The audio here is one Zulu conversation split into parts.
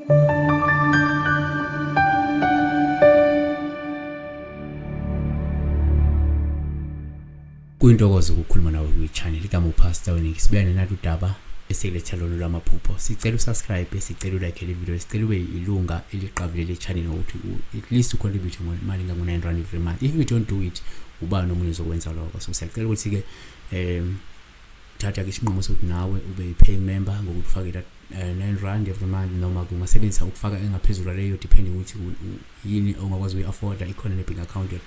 Kuyintokozo ukukhuluma nawe kwi-channel igama uPastor Weningi. Sibuya nenatu udaba esikuletha lolu lwamaphupho. Sicela usubscribe, sicela ulike le video, sicela ube ilunga eliqavile le-channel ngokuthi at least ucontribute ngemali engango-R9 every month. If you don't do it, ubani omunye uzokwenza lokho? So siyacela ukuthi-ke thatha ke isinqumo sokuthi nawe ube yi-paying member ngokuthi ufake that R9 every month, noma kungasebenzisa ukufaka engaphezulu leyo, depending ukuthi yini ongakwazi ukuyi-afforda. Ikhona ne-bank account you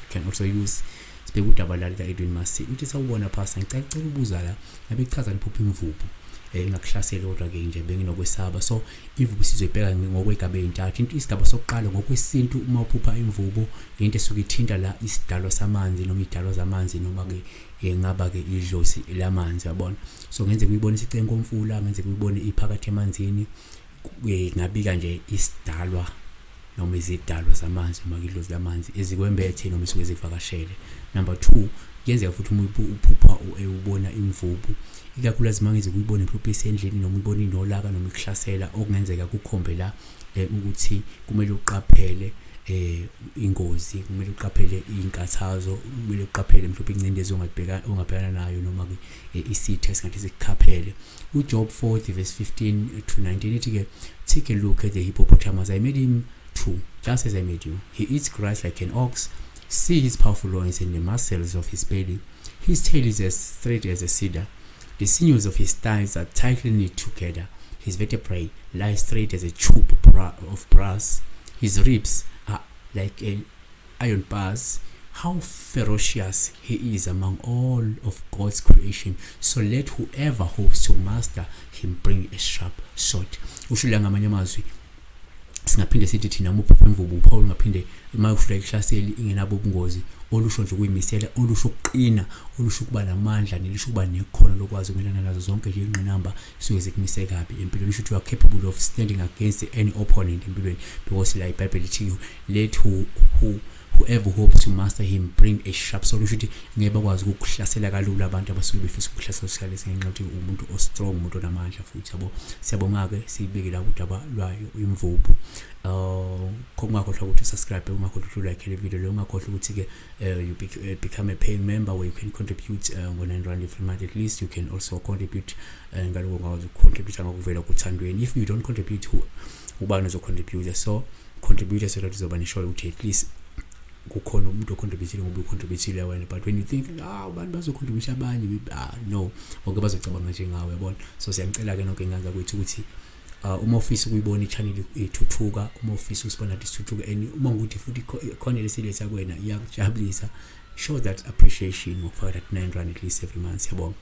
can also use. Sibheke udaba la lika-Edwin Masi. Uthi, "Sawubona, Pastor, ngicela cela ubuza la, ngabe kuchaza liphupha imvubu engakuhlaseli? Kodwa-ke nje benginokwesaba." So imvubu sizoyibheka ngokwey'gaba ey'ntathu. Into isigaba sokuqala, ngokwesintu, uma uphupha imvubu, into esuke ithinta la isidalwa samanzi noma iy'dalwa zamanzi, noma-ke ngaba-ke idlozi lamanzi, yabona. So ngenzeka uyibone isiceng komfula, ngenzeka uyibone iphakathi emanzini, ngabika nje isidalwa noma izidalwa zamanzi noma idlozi lamanzi ezikwembethe noma isuke zivakashele. Number two, kuyenzeka futhi uma uphupha ubona imvubu, ikakhulukazi uma ngeze kuyibona iphupha isendlini noma uyibona inolaka noma ikuhlasela, okungenzeka kukhombe la ukuthi kumele uqaphele ingozi, kumele uqaphele inkathazo, kumele uqaphele mhlawumbe incindezi ongabhekana nayo, noma ke isitha esingathi sikukhaphele. UJob 40 verse 15 to 19 ithi ke, "Take a look at the hippopotamus. I made him too, just as I made you. He eats grass like an ox. See his powerful loins and the muscles of his belly. His tail is as straight as a cedar. The sinews of his thighs are tightly knit together. His vertebrae lie straight as a tube of brass. His ribs are like an iron bars. How ferocious he is among all of God's creation. So let whoever hopes to master him bring a sharp sword." Usho la ngamanye amazwi, singaphinde sithi thina uma uphupha imvubu, uPaul, ungaphinde uma ushula ihlaseli, ingenabo ubungozi, olusho nje ukuyimisela, olusho ukuqina, olusho ukuba namandla, nelisho ukuba nekhono lokwazi ukumelana nazo zonke nje ingqinamba suke zikumise kabi empilweni. Usho ukuthi you are capable of standing against any opponent empilweni, because la iBhayibheli lithi, "Let whoever hopes to master him bring a sharp sword." Usho ukuthi ngeke bakwazi ukukuhlasela kalula abantu abasuke befisa ukuhlasela usikalesi, ngenxa yokuthi umuntu o-strong, umuntu onamandla futhi, yabo. Siyabonga-ke, siyibeke la udaba lwayo imvubu. Ungakhohlwa ukuthi usubscribe, ungakhohlwa ukuthi ulike le video leyo, ungakhohlwa ukuthi-ke you become a paying member where you can contribute ngo-R9 every month. At least you can also contribute ngaloko ungakwazi ukucontribute ngokuvela kuthandweni. If you don't contribute, ubani ozocontribute? So contribute so that uzoba nesure ukuthi at least kukhona umuntu ocontributile ngoba ucontributile wena. But when you think, "Ah, abantu bazocontribute abanye," ah, no, bonke bazocabanga njengawe, yabona. So siyacela-ke nonke nganza kwethu ukuthi uma ufisa ukuyibona i-channel ithuthuka, uma ufisa usibona ukuthi sithuthuka, and uma ukuthi futhi khona lesiletha kuwena iyakujabulisa, show that appreciation ngokufaka that R9 at least every month. Siyabonga.